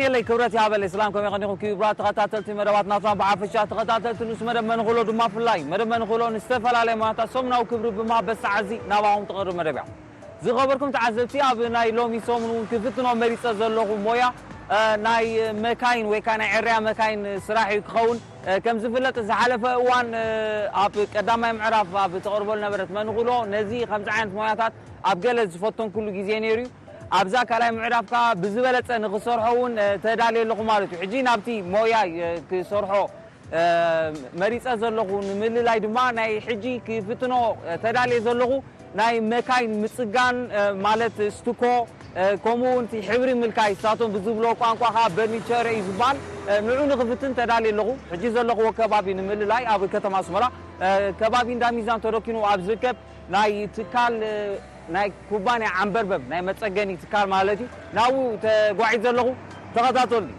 የለይ ክብረት ይሃበለይ። ሰላም ከመይ ቀኒኹም ክቡራት ተኸታተልቲ መደባት ናትና ብሓፈሻ ተኸታተልቲ ንስ መደብ መንኽሎ ድማ ፍላይ መደብ መንኽሎ ንዝተፈላለየ ሞያታት ሰሙናዊ ክብሪ ብምሃብ በሳዓዚ ናባኹም ትቐርብ መደብ እያ። ዝኸበርኩም ተዓዘብቲ ኣብ ናይ ሎሚ ሰሙን እውን ክፍትኖ መሪፀ ዘለኹ ሞያ ናይ መካይን ወይ ከዓ ናይ ዕርያ መካይን ስራሕ እዩ ክኸውን። ከም ዝፍለጥ ዝሓለፈ እዋን ኣብ ቀዳማይ ምዕራፍ ኣብ ተቕርበሉ ነበረት መንኽሎ ነዚ ከምዚ ዓይነት ሞያታት ኣብ ገለ ዝፈተንኩሉ ግዜ ነይሩ እዩ። ኣብዛ ካልኣይ ምዕራፍ ከዓ ብዝበለፀ ንክሰርሖ እውን ተዳልየ ኣለኹ ማለት እዩ። ሕጂ ናብቲ ሞያ ክሰርሖ መሪፀ ዘለኹ ንምልላይ ድማ ናይ ሕጂ ክፍትኖ ተዳልየ ዘለኹ ናይ መካይን ምፅጋን ማለት ስቱኮ ከምኡ እውን እቲ ሕብሪ ምልካይ እሳቶም ብዝብሎ ቋንቋ ከዓ በርኒቸር እዩ ዝበሃል። ንዑ ንክፍትን ተዳልየ ኣለኹ። ሕጂ ዘለኽዎ ከባቢ ንምልላይ ኣብ ከተማ ኣስመራ ከባቢ እንዳ ሚዛን ተረኪኑ ኣብ ዝርከብ ናይ ትካል ናይ ኩባንያ ዓንበርበብ ናይ መፀገኒ ትካል ማለት እዩ። ናብኡ ተጓዒዘ ኣለኹ። ተኸታተሉኒ።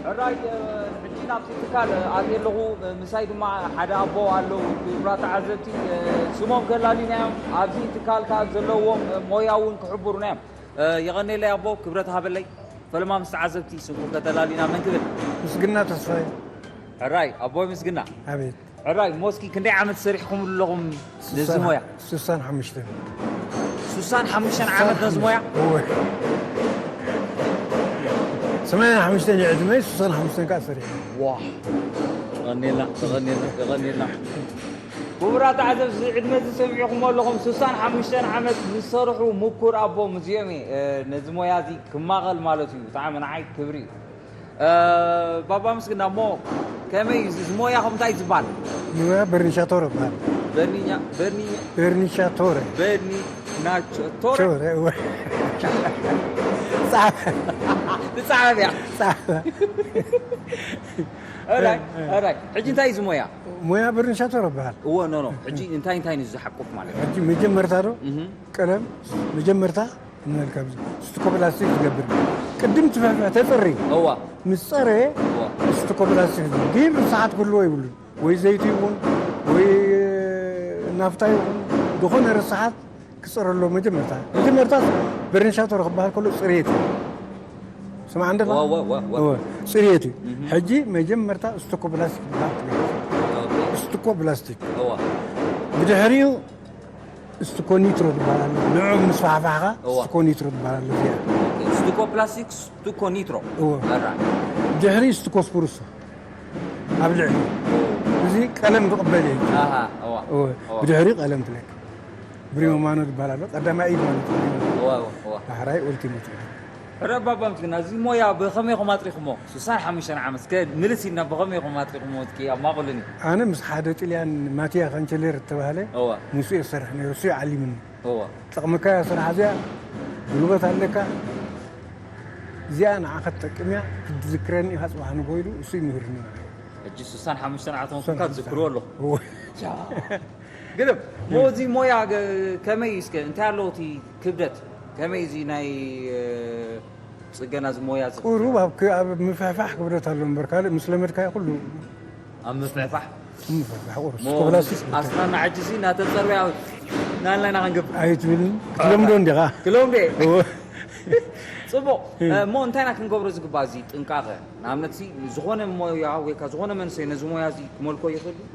ሕራይ ሕጂ ናብቲ ትካል ኣትየ ኣለኹ። ምሳይ ድማ ሓደ ኣቦ ኣለዉ። ክቡራት ተዓዘብቲ ስሞም ከላሊና እዮም። ኣብዚ ትካል ከኣ ዘለዎም ሞያ እውን ክሕብሩና እዮም። የቐኔለይ ኣቦ፣ ክብረት ሃበለይ። ፈለማ ምስ ተዓዘብቲ ስምኩም ከተላሊና መን ክብል? ምስግና ተስፋዬ። ሕራይ ኣቦ ምስግና። ኣቤት። ሕራይ ሞስኪ ክንደይ ዓመት ሰሪሕኹምሉ ኣለኹም ነዚ ሞያ? ሱሳን ሓሙሽተን። ሱሳን ሓሙሽተን ዓመት ነዚ ሞያ? እወ። ሰማንያን ሓሙሽተን እዩ ዕድመይ፣ ሱሳን ሓሙሽተን ከዓ ሰሪሐ። ዋ። የቐኔልና፣ የቐኔልና፣ የቐኔልና። ክቡራት ተዓዘብቲ፣ እዚ ዕድመ እዚ ሰሚዕኹሞ ኣለኹም፣ ሱሳን ሓሙሽተን ዓመት ዝሰርሑ ምኩር ኣቦ ሙዚየም እየ። እ፣ ነዚ ሞያ እዚ ክማቐል ማለት እዩ። ብጣዕሚ ንዓይ ክብሪ እዩ። እ፣ ባባ ምስግና፣ እሞ ከመይ እዩ እዚ፣ እዚ ሞያኹም እንታይ እዩ ዝበሃል? ሞያ በርኒሻቶር ይበሃል። በርኒኛ-፣ በርኒ-፣ በርኒሻቶር። በርኒናቸቶር? ቶር፣ እወ። ጻዕበ። ትጻዕበ እያ። ጻዕበ። ሕራይ፣ እ፣ እ። ሕራይ። ሕጂ እንታይ እዩ እዚ ሞያ? ሞያ በርኒሻቶር ይበሃል። እወ፣ ኖ፣ ኖ። ሕጂ እንታይ እንታይ እዩ ዝሓቁፍ ማለት እዩ? ሕጂ መጀመርታ ዶ? እህ። ቀለም መጀመርታ ንበልካ፣ ስቱኮ ፕላስቲክ ትገብር። ቅድም ትፍሕፍሕ ተፅሪ። እዋ። ምስ ፀረየ እዋ። ስቱኮ ፕላስቲክ ግን ርስሓት ክህልዎ የብሉን። ወይ ዘይቲ ይኹን፣ ወይ ናፍታ ይኹን፣ ዝኾነ ርስሓት ክፀረሎ መጀመርታ። መጀመርታ በርኒሻቶር ክበሃል ከሎ ፅሬት እዩ። ስማዕ እንደ ዋ፣ ዋ፣ ዋ፣ ዋ። እወ፣ ፅሬት እዩ። እህ። ሕጂ መጀመርታ ስቱኮ ፕላስቲክ ዝበሃል ትገብር። ኦኬ። ስቱኮ ፕላስቲክ። እዋ። ብድሕሪኡ ስቱኮ ኒትሮ ትበሃል ኣሎ። ንዑ ምስ ፋሕፋሕካ እዋ። ስቱኮ ኒትሮ ትበሃል ኣሎ እዚኣ። ኦኬ። ስቱኮ ፕላስቲክ፣ ስቱኮ ኒትሮ። እወ። ኣራ። ድሕሪ ስቱኮ ስፕሩሶ። ኣብ ልዕሊ። እዚ ቀለም ዝቕበል እዩ። ኣሃ፣ እዋ። እወ። እዋ። ብድሕሪ ቀለም ትለክ። ብሪሞ ማኖ ትበሃል ኣሎ። ቀዳማይ ኢድ ማለት እዩ። እዋ፣ እዋ፣ እዋ። ዳሕራይ ኡልቲሞ ትበሃል። ሕረ ባባ ምስግና፣ እዚ ሞያ ብኸመይ ኢኹም ኣጥሪኹሞ? ሱሳን ሓሙሽተን ዓመት፣ እስከ ምልስ ኢልና ብኸመይ ኢኹም ኣጥሪኹሞ? እስኪ ኣማቕሉኒ። ኣነ ምስ ሓደ ጥልያን ማቲያ ካንቸሌር እተባህለ እዋ። ምስኡ እየ ዝሰርሕ ነይሩ፣ እሱ እዩ ዓሊምኒ። እዋ። ጠቕመካ እያ ስራሕ እዚኣ፣ ጉልበት ኣለካ፣ እዚኣ ንዓኻ ትጠቅም እያ፣ ክትዝክረኒ ኢኻ ጽባሕ ንግሆ ኢሉ እሱ እዩ ምህርኒ ማለት እዩ። ሕጂ ሱሳን ሓሙሽተን ዓመት ሱሳን ኮንካ ሓሙሽተን ትዝክርዎ ኣለኹ። እወ። ያ። ግርም። ሞ እዚ ሞያ ገ-፣ ከመይ እዩ እስከ? እንታይ ኣለዎ እቲ ክብደት? ከመይ እዚ ናይ፣ እ፣ ጽገና እዚ ሞያ እዚ? ቁሩብ ኣብ ክ-፣ ኣብ ምፍሕፋሕ ክብደት ኣሎ እምበር ካልእ ምስ ለመድካዮ ኩሉ ኣብ ምፍሕፋሕ? ምፍሕፋሕ ቁሩብ። ሞ ስኮላስቲክ ኣስናና ሕጂ እዚ እናተጸርበያ ናልና ኢና ክንገብር። ኣይትብልን። ክትለምዶ እንዲኻ። ክለምዶ እየ። እወ። ጽቡቕ። እ። እሞ እንታይ ኢና ክንገብሮ ዝግባእ እዚ ጥንቃቐ? ንኣብነት፣ እዚ ዝኾነ ሞያ ወይ ከኣ ዝኾነ መንእሰይ ነዚ ሞያ እዚ ክመልኮ ይኽእል ድዩ?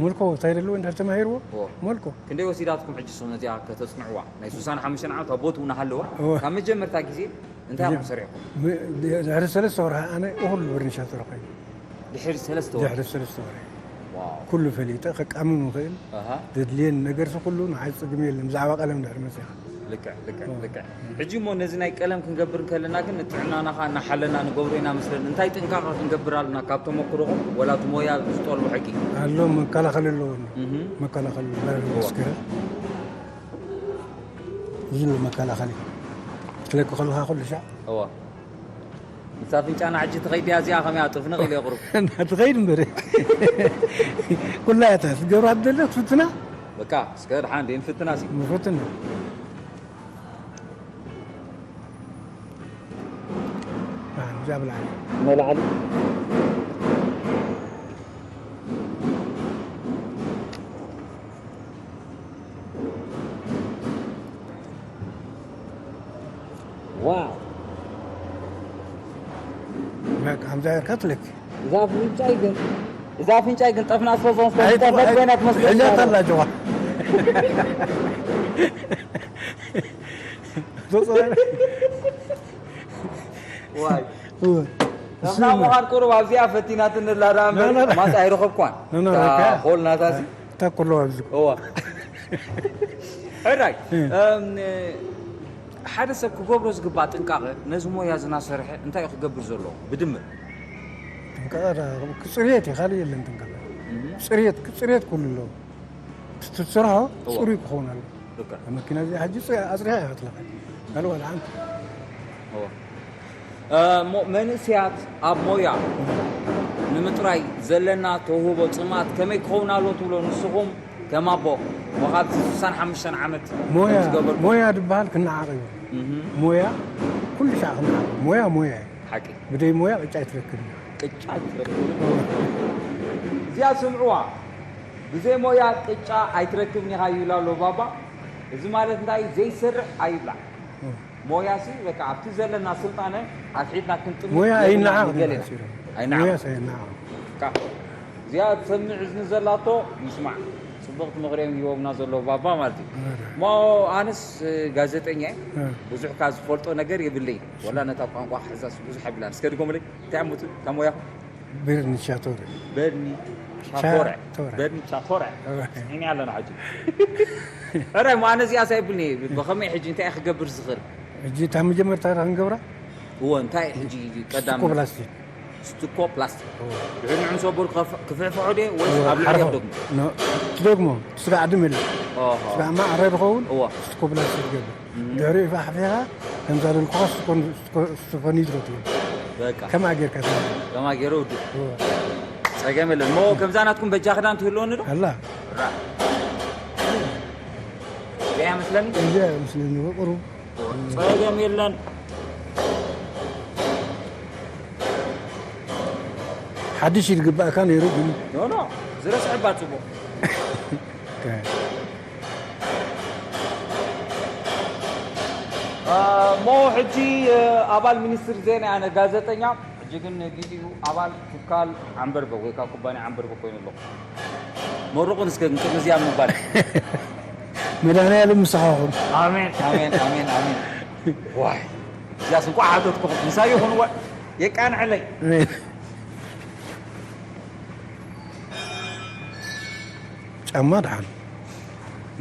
መልኮ እንታይ ደለዎ እንድሕር ተማሂርዎ? እዎ። መልኮ። ክንደይ ወሲዳትኩም ሕጂ ንስኹም ነዚኣ ከተጽንዕዋ? ናይ ሱሳን ሓሙሽተን ዓመት ኣብ ቦትኡ እናሃለወ፣ እዎ። ካብ መጀመርታ ግዜ እንታይ ኢኹም መጀ-፣ ሰሪሕኩም? ብ-፣ ድሕሪ ሰለስተ ወርሒ ኣነ እኹል በርኒሻ ተረኺቡ። ድሕሪ ሰለስተ ወርሒ? ድሕሪ ሰለስተ ወርሒ። ዋው። ኩሉ ፈሊጠ፣ ከቃምም ይኽእል። ኣሃ። ዘድልየኒ ነገርሲ ኩሉ ንዓይ ጸገም የለን፣ ብዛዕባ ቀለም ድሕሪ መጺኻ። ልክዕ ልክዕ ልክዕ። ሕጂ እሞ ነዚ ናይ ቀለም ክንገብር እንከለና ግን ንጥዕናና ኸዓ እናሓለና ንገብሮ ኢና መስለኒ። እንታይ ጥንቃቐ ክንገብር ኣለና ካብ ተመክሮኹም? ወላ እቲ ሞያ ዝጠልቦ ሕጊ? ኣሎ፣ መከላኸሊ ኣለዎ። እህ። መከላኸሊ ኣለዎ። እዋ። መስከረ ይሉ መከላኸሊ ክለክ ከልካ ኩሉ ሻዕ። እዋ። ምስ ኣፍንጫና ሕጂ ትኸይድ እያ እዚኣ፣ ከመይ ኣጥፍንቕ ኢለ የቕርብ። ትኸይድ እምበር። ኩላ እያ እታ ትገብራ ትደሊ ክትፍትና። በቃ፣ እስከ ደሓን ደይ ንፍትና ሲ። ንፍትና። ደሓን፣ እዚኣ ብላዕሊ። ንላዕሊ። ዋው። በቃ፣ ከምዛ ጌርካ ትልክ። እዛ ኣፍንጫይ ግን፣ እዛ ኣፍንጫይ ግን ጠፍና ስለ ዝኾንኩ ኣይትኮ-፣ ጠፈት ኮይና ትመስለኒ። ሕልያት ኣላ ጀዋ። ዞ-፣ ዞ-፣ ዋይ። እወ። ጠፍና ምዃን ቁሩብ ኣብዚኣ ፈቲናትኒ ኣላ ደኣ እምበር፣ ና፣ ና፣ ና። ማስ ኣይረኸብኳን። ና፣ ና፣ እታ ረካ። ኾል ናታ ሲ። እታ ኩሎ ኣብዚ። እዋ። ሕራይ፣ እ። እም፣ ሓደ ሰብ ክገብሮ ዝግባእ ጥንቃቐ፣ ነዚ ሞያ እዚ እናሰርሐ እንታይ እዩ ክገብር ዘለዎ? ብድምር። ጥንቃቐ ዳ-፣ ክጽርየት እዩ፣ ካልእ የለን ጥንቃቐ። እህ። ጽርየት፣ ክጽርየት ኩሉ ኣለዎ። እቲ ትሰርሖ እዋ። ጽሩይ ክኸውን ኣለዎ። ልክዕ። መኪና እዚኣ ሕጂ ጽ-፣ ኣጽሪያ እያ ክትለካ። ካልእ ዋላ ሓንቲ። እዋ። እ፣ እሞ መንእሰያት ኣብ ሞያ ንምጥራይ ዘለና ተውህቦ ጽምኣት ከመይ ክኸውን ኣለዎ ትብሎ ንስኹም ከም ኣቦ? ወኻብቲ ስሳን ሓሙሽተን ዓመት ሞያ፣ ከም ዝገበርኩም። ሞያ ዝበሃል ክነዓቕ እዩ። እህ። ሞያ ኩሉ ሻዕ ክነዓቕ። ሞያ ሞያ እዩ። ሓቂ። ብደይ ሞያ ቅጫ ኣይትረክብን። ቅጫ ኣይትረክብን። እዚኣ ስምዕዋ። ብዘይ ሞያ ቅጫ ኣይትረክብን ኢኻ ይብል ኣሎ ባባ። እዚ ማለት እንታይ? ዘይሰርሕ ኣይብላዕ። እም። ሞያሲ በቃ ኣብቲ ዘለና ስልጣነ ኣትሒትና ክንጥምት ሞያ የብልናን ኣይነዓቕ ንገል ኢና። ይባል ሲሮ። ኣይነዓቕ። ሞያስ ኣይነዓቕ። በቃ እዚኣ ትሰምዕ እዝኒ ዘላቶ ይስማዕ። ጽብቕቲ ምኽሪ እዮም ይህቦምና ዘለዉ ባባ ማለት እዩ። እም። እሞ ኣነስ ጋዜጠኛ እየ። እም። ብዙሕ ካብ ዝፈልጦ ነገር የብለይን። ወላ ነታ ቋንቋ ክሕዛስ ብዙሕ የብላን። እስከ ድገሙለይ። እንታይ እሞ እቲ፣ እታ ሞያኹም? በርኒ ቻቶረ። በርኒ ቻቶረ። ቻቶረ። በርኒ ቻቶረ። ቻቶረ። ስሒኒ ኣለና ሕጂ። ሕራይ፣ እሞ ኣነ እዚኣስ ኣይብልኒ። ብኸመይ ሕጂ እንታይ ክገብር ዝኽእል? ሕጂ እታ መጀመርታ ክንገብራ? እወ፣ እንታይ ሕጂ ቀዳም? ስቱኮ ፕላስቲክ። ስቱኮ ፕላስቲክ። እወ። ድሕሪ ንዑ ምስ ኣበሉ ክፍ-፣ ክፍሕፍሖ ድየ ወይስ እወ፣ ኣብ ልዕሊ ሓርፎ። ክደግሞ? ኖ፣ ትደግሞ። ስጋዕ ድም የለን። ኦሆ። ስጋዕ ማዕረ ዝኸውን እወ። ስቱኮ ፕላስቲክ ትገብር። እም። ድሕሪኡ ፋሕፊኻ ከምዛ ደልኩኻ ስኮን-፣ ስኮ-፣ ስኮኒትሮ ትብል። በቃ። ከምኣ ጌርካ ትብል። ከምኣ ጌረ ውድእ። እወ። ጸገም የለን። እሞ ከምዛ ናትኩም በጃ ክዳን ትህልወኒ ዶ? ኣላ። ራ-፣ እዚኣ መስለኒ? እዚኣ መስለኒ፣ ቁሩብ። ጸገም የለን። ሓድሽ እዩ ዝግባእካ ነይሩ ግን። ኖ፣ ኖ፣ ዝረስዐ እባ ጽቡቕ። ኦኬ። እ፣ እሞ ሕጂ፣ እ፣ ኣባል ሚኒስትሪ ዜና ኣነ ጋዜጠኛ፣ ሕጂ ግን ግዚኡ ኣባል ትካል ዓንበርበ ወይ ከዓ ኩባንያ ዓንበርበ ኮይኑ ኣለኹ። መርቑን እስከ ንቅድሚ እዚኣ ምባል። መድኃኔዓለም ምሳኻ ይኹን። ኣሜን፣ ኣሜን፣ ኣሜን፣ ኣሜን። ዋይ፣ እዚኣስ እንኳዕ ሓተትኩኹም። ምሳይ ይኹን፣ ዋ፣ የቃንዐለይ። ኣሜን። ጫማ ደሓን።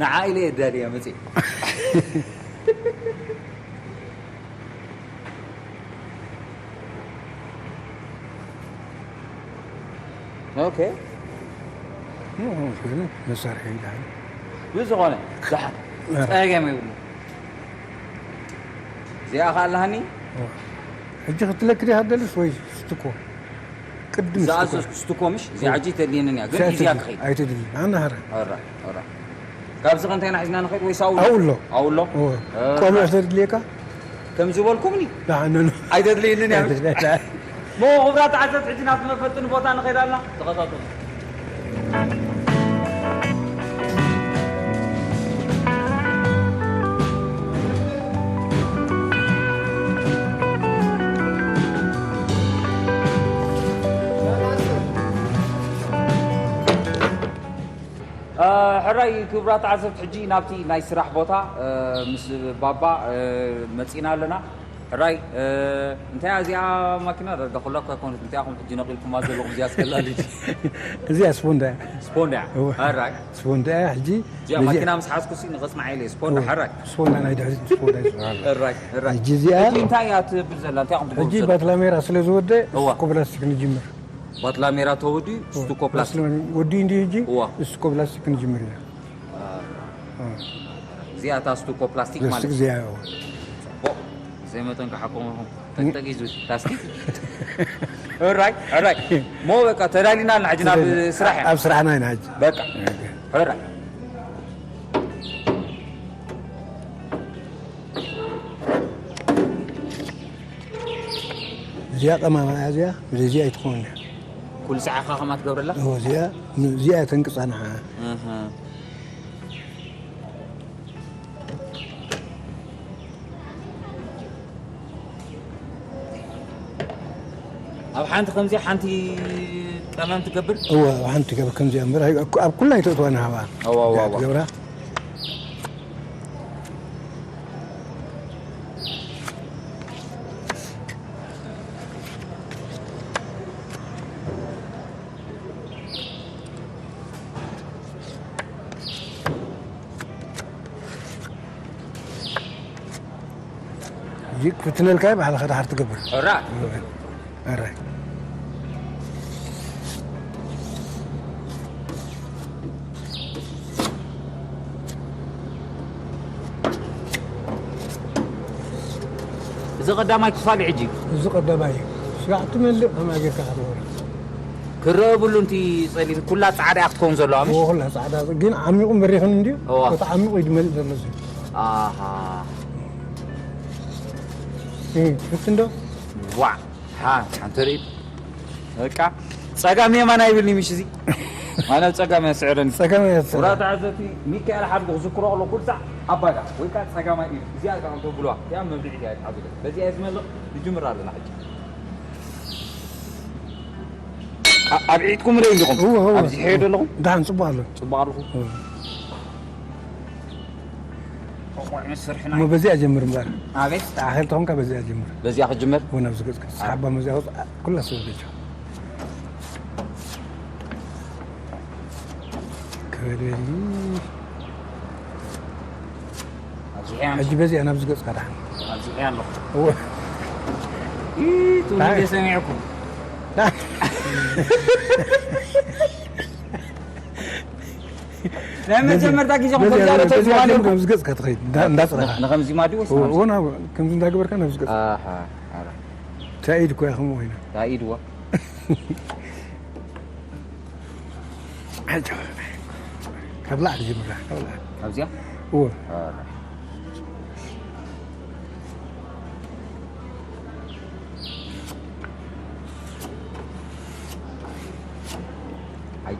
ንዓ ኢለ እየ ኣዳልየ መፅእ። ኦኬ። እ፣ እ፣ ኮይኑ መሳርሒ ደሓን። ብዝኾነ ደሓን። እ። ፀገም የብሉ። እዚኣ ኸኣ ኣለሃኒ? እ። ሕጂ ክትለክ ዲኻ ደልስ ወይ ስትኮ? ቅድም ዝኣዘዝኩ ስትኮ። ስትኮ ምሽ? እዚኣ ሕጂ ተድልየንን እያ፣ ግን እዚኣ እዚኣ ተድሊ-፣ ትኸይድ። ኣይተድልን። ኣና ሃረ። ኦራይት፣ ኦራይት። ካብዚ ከ እንታይ ኢና ሒዝና ንኸይድ ወይስ ኣብኡ ኣሎ? ኣብኡ ኣሎ? ኣብኡ ኣሎ? እወ። ኦራይት። ቆልዑ ተድልየካ? ከም ዝበልኩምኒ? ደሓን፣ ኖ፣ ኖ። ኣይተድልየንን እያ ምሽ? ኣይተድልየንን። እሞ ክቡራት ተዓዘብቲ፣ ሕጂ ናብቲ መፈጥኒ ቦታ ንኸይድ ኣለና። ተኸታተሉ። እ፣ ሕራይ ክቡራት ተዓዘብቲ፣ ሕጂ ናብቲ ናይ ስራሕ ቦታ፣ እ፣ ምስ ባባ፣ እ፣ መጺና ኣለና። ሕራይ፣ እ፣ እንታይ እያ እዚኣ ማኪና? ዳርጋ ኩላ እኳ ኣይኮነት። እንታይ ኢኹም ሕጂ ነቒልኩማ ዘለኹም እዚኣ? ኣስከላሊት። እዚኣ ስፖንዳ እያ። ስፖንዳ እያ? እወ። ሕራይ። ስፖንዳ እያ። ሕጂ እዚኣ ነዚኣ ማኪና ምስ ሓዝኩሲ ንኸጽንዓ ኢለ እየ። ስፖንዳ፣ እወ። ሕራይ። ስፖንዳ ናይ ድሕሪት ስፖንዳ እዩ ዝበሃል። ሕራይ፣ ሕራይ። ሕጂ እዚኣ ሕጂ እንታይ እያ ትብል ዘላ? እንታይ ኢኹም ትገብሩ ሕጂ ዘለኹም? ባትላሜራ ስለ ዝወደ፣ እወ። እሱ ኮብላስቲክ ንጅምር። ባትላሜራ ተወዲኡ፣ እወ። ስቱኮ ፕላስቲክ። ባትላሜራ ወዲኡ እንዲሁ ሕጂ፣ እወ። እሱ ኮብላስቲክ ንጅምር ኢና። እዚኣ እታ ስቱኮ ፕላስቲክ ማለት ፕላስቲክ እዚኣ፣ እወ። ጽቡቕ። ዘይመጠን ክሓኮም ኢኹም። ጠቅጠቅ እዩ ዝብል ፕላስቲክ። ሕራይ፣ ሕራይ። ሞ በቃ ተዳሊና ኣለና ሕጂ ናብ ተዳሊና። ስራሕ እያ። ኣብ ስራሕና ኢና ሕጂ። በቃ። ኦኬ። ሕራይ። እዚኣ ቀማማ እያ እዚኣ፣ እዚኣ ኣይትኸውን እያ። ኩሉ ሰዓኻ ከማ ትገብረላ? እወ፣ እዚኣ፣ እዚኣ ተንቅጻ ንዓ። ኣሃ። ኣብ ሓንቲ ከምዚ ሓንቲ ቀመም ትገብር? እወ፣ ኣብ ሓንቲ ትገብር ከምዚኣ እምበር፣ ኣይ-፣ ኣብ ኩላ ኣይተእትዋን ሃባ። እወ፣ እወ፣ እዚኣ እወ። ትገብራ። ሕጂ ክትነልካ ባዕልኻ ድሓር ትገብር። ሕራ። ሕራ። እዚ ቀዳማይ ክፋል እዩ ሕጂ። እዚ ቀዳማይ እዩ። ስጋዕ ትመልእ ከመይ ጌርካ ክትበሎ። ክረአ ብሉ እንቲ ጸሊም ኩላ ጻዕዳ እያ ክትከውን ዘለዋ፣ ምሽ? እዎ፣ ኩላ ጻዕዳ፣ ግን ዓሚቑን በሪኽን እንድዩ። እዋ። እቲ ዓሚቑ እዩ ዝመልእ ዘሎ እዚ። ኣሃ። እ፣ ፍትን ዶ? ዋዕ። ሃ፣ ሓንቲ ርእይ። በቃ፣ ጸጋም የማን ኣይብልኒ፣ ምሽ፣ እዚ። ኣነ ኣብ ጸጋም እያ ትስዕረኒ። ጸጋም እያ ትስዕረኒ። ክቡራት ተዓዘብቲ፣ ሚካኤል ሓድጉ ክዝክሮ ከሎ፣ ኩሉ ሳዕ ኣባጋ፣ ወይ ከኣ ጸጋማይ ኢዱ፣ እዚኣ ከኣ እንተብሉዋ፣ እዚኣ መብልዒት እያ፣ ተዓዘብቲ። በዚኣ እየ ዝመልቕ፣ ንጅምር ኣለና ሕጂ። ኣ-፣ ኣብዒትኩም ዶ እንዲኹም? እወ፣ እወ። ኣብዚ ሒዶ ኣለኹም? ደሓን፣ ጽቡቕ ኣሎ። ጽቡቕ ኣለኹም? እወ። እሞ በዚኣ ጀምር እምበር። ኣቤት። ተኣኸል ተኾንካ በዚኣ ጀምር። በዚኣ ክጅምር? እውን ኣብዚ ገጽካ። ሰሓባ መዚኣ ወጽ-፣ ኩላ ሰብ ደጃ። ክበል በሊ። ኣብዚኣ ሕጂ በዚኣ ናብዚ ገጽካ ደሓን። ኣብዚኣ ኣለኹ። እወ። ኢ፣ ትውልደ ታይ? ሰሚዕኩም። ታይ? ናይ መጀመርታ ግዜ በዚኣ፣ ከምዚ ያለ በዚኣ ተዝዋለኩም። ናብዚ ገጽካ ትኸይድ፣ እንዳ-፣ እንዳጽረኻ። ን-፣ ንኸምዚ ማዲ ወይስ እወ፣ ናብዚ? እወ፣ ናብ-፣ ከምዚ እንዳገበርካ ናብዚ ገጽካ። ኣሃ፣ ኣረ። ታኢድ እኮ እያ ከምኡ ኮይና። ታኢድ እዋ። ኣጆ። ካብ ላዕሊ ጀምራ፣ ካብ ላዕሊ። ኣብዚኣ? እወ። ኣረ። ኣይ።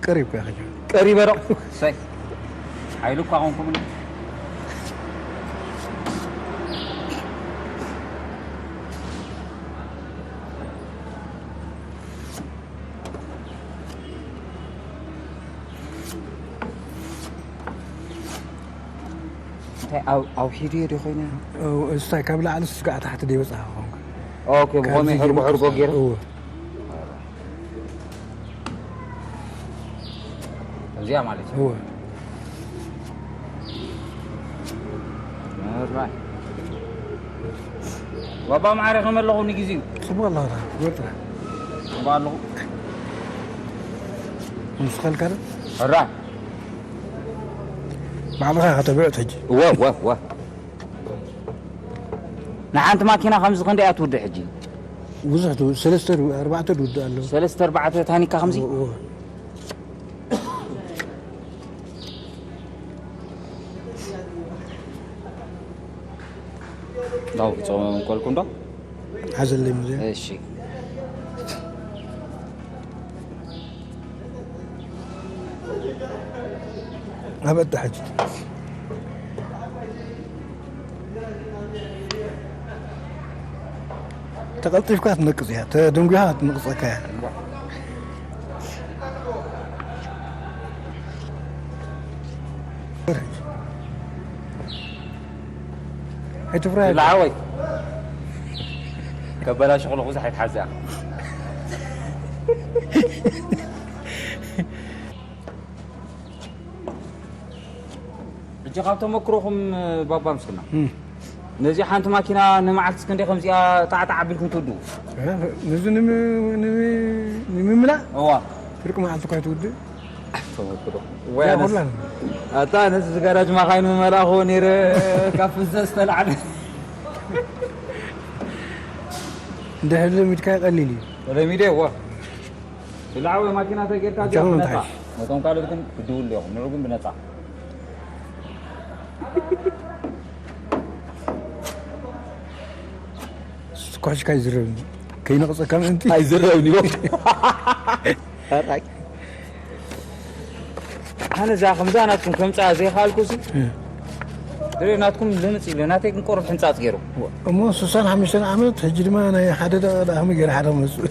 ቀሪብካ ኢኻ ጆን። ቀሪበ ዶ? ሰይ። ሓይሉ እኳ ኾንኩምኒ። እንታይ ኣው-፣ ኣውሒዱ እየ ዶ ኮይነ? እው፣ እስታይ ካብ ላዕሊ ስጋዕ ታሕቲ ደይበጽሓ ክኸውን። ኦኬ፣ ብኸመይ ካብዚ ሕርጎ ሕርጎ ጀምር። ገይረ? እው። እዚኣ ማለት እዩ። እወ። ምርባይ። ባባ ማዕረ ከመ ኣለኹ ንግዜኡ? ጽቡቕ ኣለኹ፣ ወጥራ። ጽቡቕ ኣለኹ። ምስ ኸልካ ዶ? ሕራ። ባዕልኻ ኢኻ ተብዕት ሕጂ። እወ፣ እወ፣ እወ። ንሓንቲ ማኪና ከምዚ ክንደይ እያ ትውድእ ሕጂ? ብዙሕ ትው-፣ ሰለስተ ድ-፣ ኣርባዕተ ትውድእ ኣለዉ። ሰለስተ ኣርባዕተ ታኒካ ከምዚ? እወ፣ እወ። ዳው ጾም እንቆልኩ እንዶ? ሓዘለይ ሙዜ። እሺ። ኣበዳ ሕጂ። ተቐልጢፍካ ትነቅጽ እያ፣ ተደንጒኻ ትነቕጸካ እያ። እምባ። ኣይትፍራህ። ዝለዓወይ፣ ከበላሽ ከለኹ ብዙሕ ኣይትሓዝያ። ሕጂ ካብ ተመክሮኹም፣ ባባ፣ ምስክና፣ እም። ነዚ ሓንቲ ማኪና ንመዓልቲ ክንደይ ከምዚኣ ጣዕጣዕ ኣቢልኩም ትውድኡ? እ፣ ነዚ ንም-፣ ንም-፣ ንምምላእ እዋ። ፍርቂ መዓልቲ እኳ ኣይትውድእ። ተመክሮ። ወይ ያ ኣነስ-፣ ኩላን። ኣታ ነዚ ዝጋራጅ ማኻይን ምመላእኹ ነይረ፣ ካብ ፍዘዝ ዝተላዕለ። እንድሕር ለሚድካ ቀሊል እዩ። ለሚደ፣ እዋ። ብላዕዊ ማኪና ተጌርካ ብቻ እዚኣ ብነጻ። ምንታይ? ነቶም ካልኦት ግን ክድውሉ ኢኹም፣ ንዑ ግን ብነጻ። ኩሕሽካ ይዝረብኒ። ከይነቕጸካ ምእንቲ። ኣይዝረብኒ። ኣራይ። ኣነ እዛ ከምዛ ናትኩም ከምጻ ዘይኻልኩ ሲ። እ። ድሬ ናትኩም ልምጽ ኢለ፣ ናተይ ግን ቁሩብ ሕንጻጽ ገይሩ። እሞ ስሳን ሓሙሽተን ዓመት፣ ሕጂ ድማ ናይ ሓደ ደቂቃ ደኣ ከመይ ገይረ ሓደ ክመጽእ?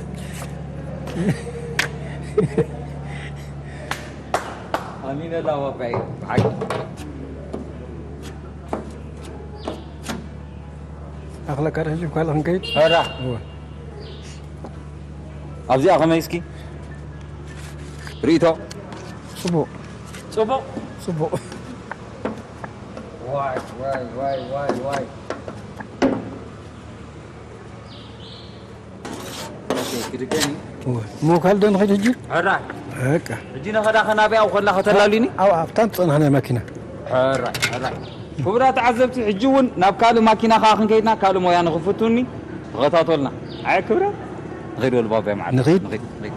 ኣሚነ ኣላ ዋባይ፣ ብሓቂ። ኣኽለካ ዶ ሕጂ ካልእ ክንከይድ? ኧረ። እወ። ኣብዚኣ ከመይ እስኪ? ርእይቶ? ጽቡቕ። ጽቡቕ? ጽቡቕ። ዋይ፣ ዋይ፣ ዋይ፣ ዋይ፣ ዋይ። ኦኬ፣ ክድገም እዩ። እወ። እሞ ካልእ ዶ ንኸይድ ሕጂ? ሕራይ። በቃ። ሕጂ ነኸዳ ኸናበይ ኣብኡ ከላ ከተላሉኒ? ኣብ፣ ኣብታ ዝጸናሕናያ ማኪና። ሕራይ፣ ሕራይ። ክቡራት ተዓዘብቲ፣ ሕጂ እውን ናብ ካልእ ማኪና ኸዓ ክንከይድና፣ ካልእ ሞያ ንኽፍቱኒ፣ ተኸታተሉና። ኣየ ክብረ፣ ንኸይድ በሉ ባባይ መዓት። ንኸይድ? ንኸይድ፣ ንኸይድ።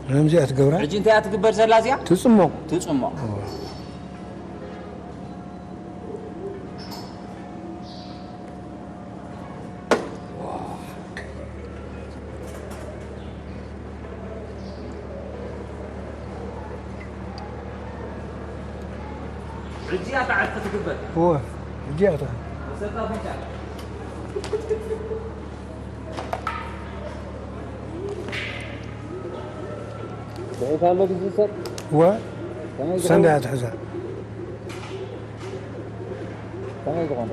ከምዚኣ ትገብራ? ሕጂ እንታይ እያ ትግበር ዘላ እዚኣ? ትጽሞቕ። ትጽሞቕ። እወ። ሕጂ እያ ተዓርቂ ትግበር። እወ፣ ሕጂ እያ እታ። መሰጣ ብቻ። ብሒት ኣሎ ግዜ ሰብ። እወ፣ ከመይ ዝኸውን? ሰንደያ ትሕዛ። ከመይ ዝኸውን?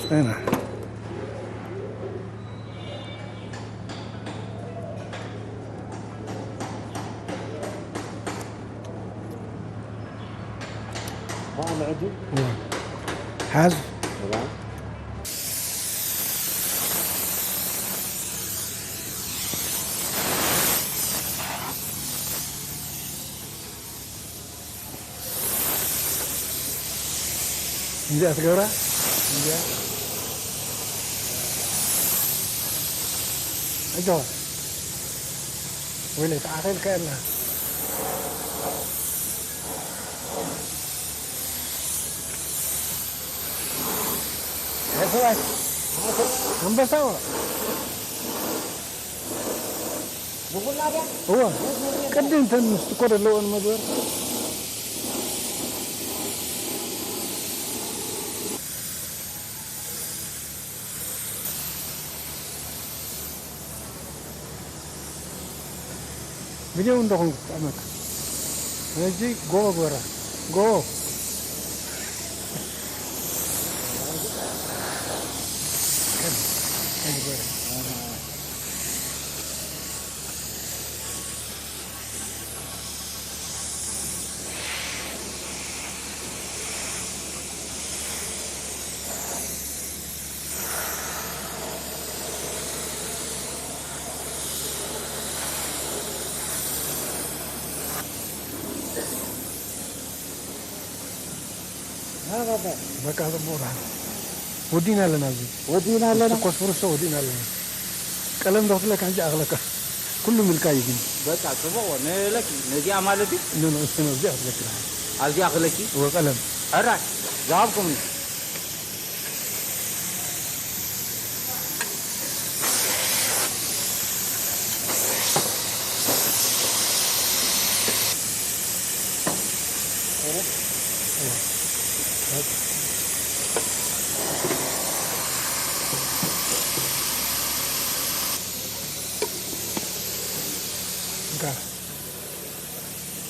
ጽና። ها، العجل. حاز. تمام. እንዲኣ ትገብራ? እንዲኣ። ኣጆኻ። ወይለይ፣ ተዓኺልካ የላ። ኣንበሳ። እወ፣ ቅድም ተን ምስ ትኮ ዘለወን መግበር። ቪድዮ እንዶ ኾንኩ ክጥዕመካ። ሕጂ ጎ ግበራ። ጎ። በቃ፣ ጽቡቕ ደሓን። ወዲእና ኣለና፣ ኣብዚ ወዲእና ኣለና። ኮስፍርሶ ወዲእና ኣለና። ቀለም ዶ ክትለካ ሕጂ ኣኽለካ። ኩሉ ምልካ እዩ ግን። በቃ፣ ጽቡቕ፣ ንለኪ፣ ነዚኣ ማለት እዩ? ኖ፣ ኖ፣ እሱ ነው፣ እዚኣ ክትለኪ ደሓን። ኣብዚኣ ክለኪ? እወ፣ ቀለም። ሕራይ፣ ዝሃብኩምኒ።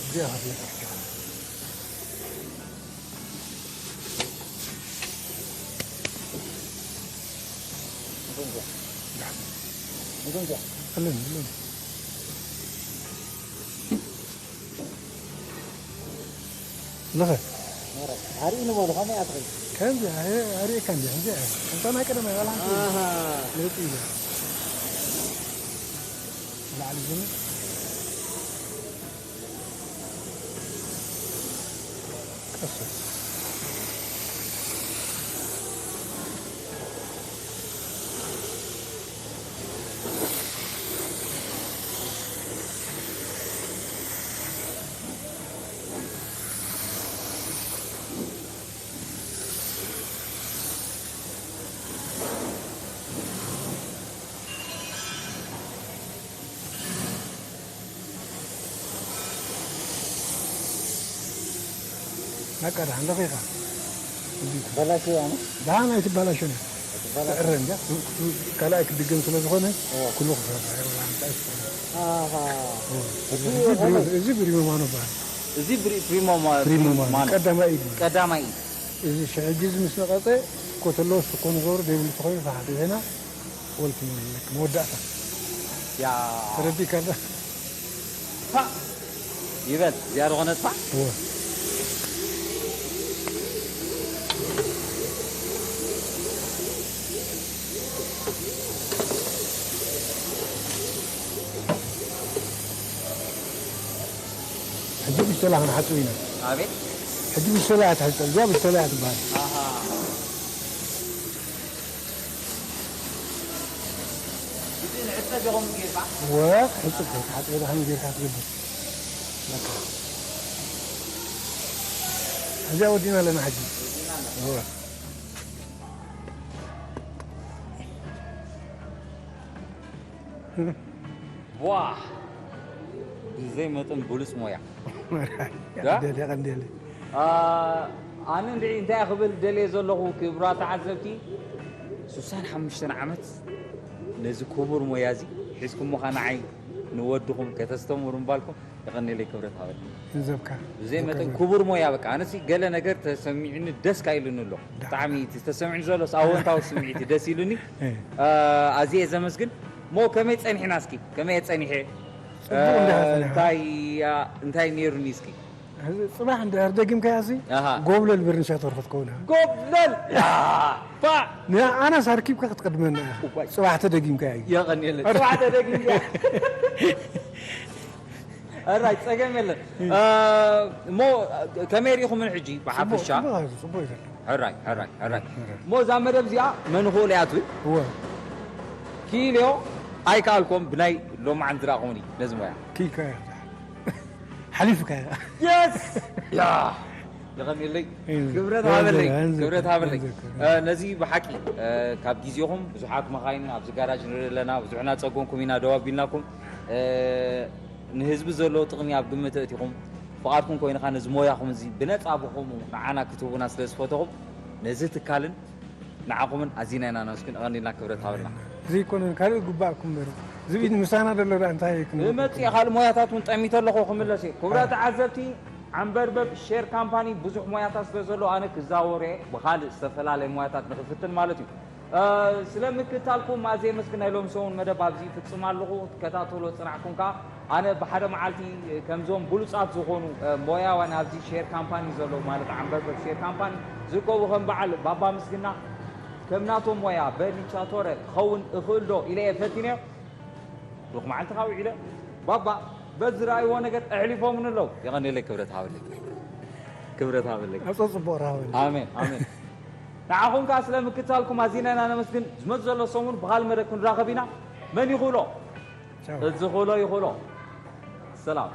እዚኣ ከፍለ ከፍትኻ። ኣለኒ፣ ኣለኒ። ለኸ ኣርእኒ በሉ፣ ከመይ ኣትኸይ? ከምዚ ኣየ-፣ ኣርእየካ እንዲ፣ ከምዚ ኣየ-፣ ከምታ ናይ ቀደም ኣይበላዕን። ኣሃ። ለውጢ ኢለ። ላዕሊ ዝብል። ቀስ። በቃ ደሓን ለኺኻ። በላሽዋ ነው? ደሓን ኣይትበላሾን እያ። ትዕረ እንድያ። ካልኣይ ክድገም ስለ ዝኾነ፣ እዎ። ኩሉ ክፍረስ ኣይረባን፣ እንታይ ይፍረስ? ኣሃ። እዎ። እዚ እዚ ብሪ-፣ እዚ ብሪሞ ማኖ በሃል። እዚ ብሪ-፣ ፕሪሞ ማ-፣ ፕሪሞ ማኖ። ማኖ። ቀዳማይ ኢድ። ቀዳማይ ኢድ። እዚ ሸ-፣ ሕጂ እዚ ምስ ነቐጸ፣ እኮ ተለወስ እኮ ንገብሩ ደይብሉ ተኾይኑ፣ ሰሓት ይሄና። ወልፊ መወዳእታ። ያ። ተረዲእካ ኣለኻ? ፋእ ይበል፣ እዚኣ ዝኾነት ፋእ። እወ። ሕጂ ብሽተላ ክንሓጽብ ኢና። ኣቤት። ሕጂ ብሽተላ እያ ትሕጸብ፣ እዚኣ ብሽተላ እያ ትበሃል። ኣሃ። እዚ ንዕጸ ዲኹም ጌርካ? ወ-፣ ሕጽብ ከይትሓጽበ ደኣ ከመይ ጌርካ ትገብር? በቃ። እዚኣ ወዲና ኣለና ሕጂ። እወ። ዋ! ብዘይ መጠን ብሉጽ ሞያ። ዳ? ቀንዴል፣ ቀንዴል። ኣ፣ ኣነ እንድዒ እንታይ ክብል ደልየ ዘለኹ፣ ክቡራት ተዓዘብቲ፣ ሱሳን ሓሙሽተን ዓመት ነዚ ክቡር ሞያ እዚ ሒዝኩሞ ኸኣ ንዓይ ንወድኹም ከተስተምሩ ምባልኩም የቐንየለይ፣ ክብረት ሃበለይ። ንዘብካ። ብዘይ መጠን ክቡር ሞያ፣ በቃ፣ ኣነሲ ገለ ነገር ተሰሚዑኒ ደስ ካኢሉኒ ኣሎ። ዳ። ብጣዕሚ እቲ ተሰሚዑኒ ዘሎስ ኣወንታዊ ስምዒት እዩ፣ ደስ ኢሉኒ። እ። ኣ፣ ኣዝየ እየ ዘመስግን። እሞ ከመይ ጸኒሕና እስኪ? ከመይ እየ ጸኒሐ? ጽቡቕ እንዲኻ ጸኒሕካ። እንታይ፣ ኣ፣ እንታይ ነይሩኒ እስኪ? ሕዚ ጽባሕ እንድሕር ደጊምካያ እዚ ኣሃ። ጎብለል ብርንሻቶር ክትከውን ኢኻ። ጎብለል! ያ! ፋ! ንኣናስ ኣርኪብካ ክትቀድመና ኢኻ። እዋይ። ጽባሕ ተደጊምካያ እዩ። የቐንየለይ። ጽባሕ ተደጊምካያ። ኣራይ፣ ጸገም የለን። እ። እ፣ እሞ ከመይ ርኢኹምን ሕጂ ብሓፈሻ? ጽቡቕ፣ ጽቡቕ እዩ ዘሎ። ሕራይ፣ ሕራይ፣ ሕራይ። ሕራይ። እሞ እዛ መደብ እዚኣ መን ይኽእሎ እያ ትብል? እወ። ክኢለዮ ኣይከኣልኮን ብናይ ሎማዓንቲ ዝረኣኹምኒ ነዚ ሞያ። ክኢልካዮ። ሓሊፍካዮ። የስ! ያ! የቐንየለይ። እም፣ ክብረት ሃበለይ። ኣንዘ-፣ ክብረት ሃበለይ። ኣንዘ-፣ እ፣ ነዚ ብሓቂ፣ እ፣ ካብ ግዜኹም ብዙሓት መኻይን ኣብዚ ጋራጅ ንርኢ ኣለና፣ ብዙሕና ጸገምኩም ኢና ደው ኣቢልናኩም። እ፣ ንህዝቢ ዘለዎ ጥቕሚ ኣብ ግምት ኣእቲኹም፣ ፍቓድኩም ኮይኑ ከኣ ነዚ ሞያኹም እዚ ብነጻ ብኹም ንዓና ክትህቡና ስለ ዝፈተኹም፣ ነዚ ትካልን ንዓኹምን ኣዚና ኢና ነመስግን። የቐንየልና፣ ክብረት ሃበልና። ዘይኮነ ካልእ ግባእኩም እምበር፣ ዝብኢ ምሳና ዘሎ ደኣ እንታይ ክን-፣ እመጽእ እየ፣ ካልእ ሞያታት እውን ጠሚተ ኣለኹ፣ ክምለስ እየ። ክቡራት ተዓዘብቲ፣ ዓንበርበብ ሼር ካምፓኒ ብዙሕ ሞያታት ስለ ዘሎ ኣነ ክዛወር እየ ብኻልእ ዝተፈላለየ ሞያታት ንኽፍትን ማለት እዩ። እ፣ ስለ ምክታልኩም ኣዝየ የመስግን። ናይ ሎሚ ሰሙን መደብ ኣብዚ ይፍጽም ኣለኹ። ትከታተሎ ጽናሕኩም ከኣ ኣነ ብሓደ መዓልቲ ከምዞም ብሉጻት ዝኾኑ፣ እ፣ ሞያውያን ኣብዚ ሼር ካምፓኒ ዘለዉ ማለት ዓንበርበብ ሼር ካምፓኒ ዝርከቡ ከም በዓል ባባ ምስግና ከም ናቶም ሞያ በርኒቻቶረ ክኸውን እኽእል ዶ ኢለ እየ ፈቲነዮ። ሩኽ መዓልቲ ካብ ውዒለ ባባ በዚ ዝረኣይዎ ነገር ኣሕሊፎምኒ ኣለዉ። የቐንየለይ፣ ክብረት ሃበለይ። ክብረት ሃበለይ። ኣጸጽቦ ረሃበለይ። ኣሜን፣ ኣሜን። ንዓኹም ከኣ ስለ ምክታልኩም ኣዚና ኢና ነመስግን። ዝመጽእ ዘሎ ሰሙን ብኻልእ መደብ ክንራኸብ ኢና። መን ይኽእሎ? ቻው። እዚ ክእሎ ይኽእሎ። ሰላም።